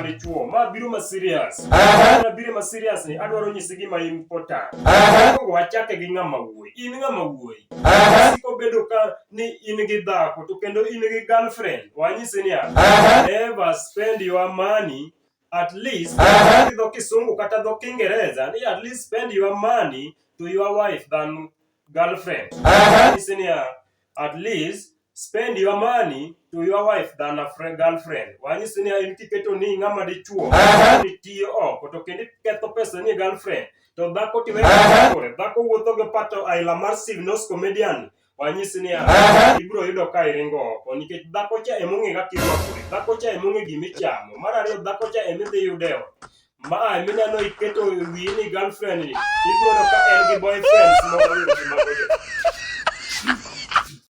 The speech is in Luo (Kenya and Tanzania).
dichuo, ma biro ma serious. Ma biro ma serious ni adwaro nyisi gima important. Mokwongo wachake gi ng'ama wuoyi. In ng'ama wuoyi. Siko bedo ka ni in gi dhako to kendo in gi girlfriend. Wanyisi niya, never spend your money at least gi dho kisungu kata dho Kiingereza ni at least spend your money to your wife than girlfriend. Wanyisi niya, at least spend your money to your wife than a friend, girlfriend. Wanyisi ni in kiketo ni ng'ama dichuo ni tiyo oko to kendo iketho pesa ni girlfriend to dhako tiwe kore dhako wuotho gi pato aila mar Signos comedian wanyisi ni ibiro yudo ka iringo oko nikech dhako cha emong'e kaka irwakori dhako cha emong'e gima ichamo mar ariyo dhako cha emidhi yude e ot ma mineno iketo wiyi ni girlfriend ni ibiro yudo ka en gi boyfriends moko gi mago jo.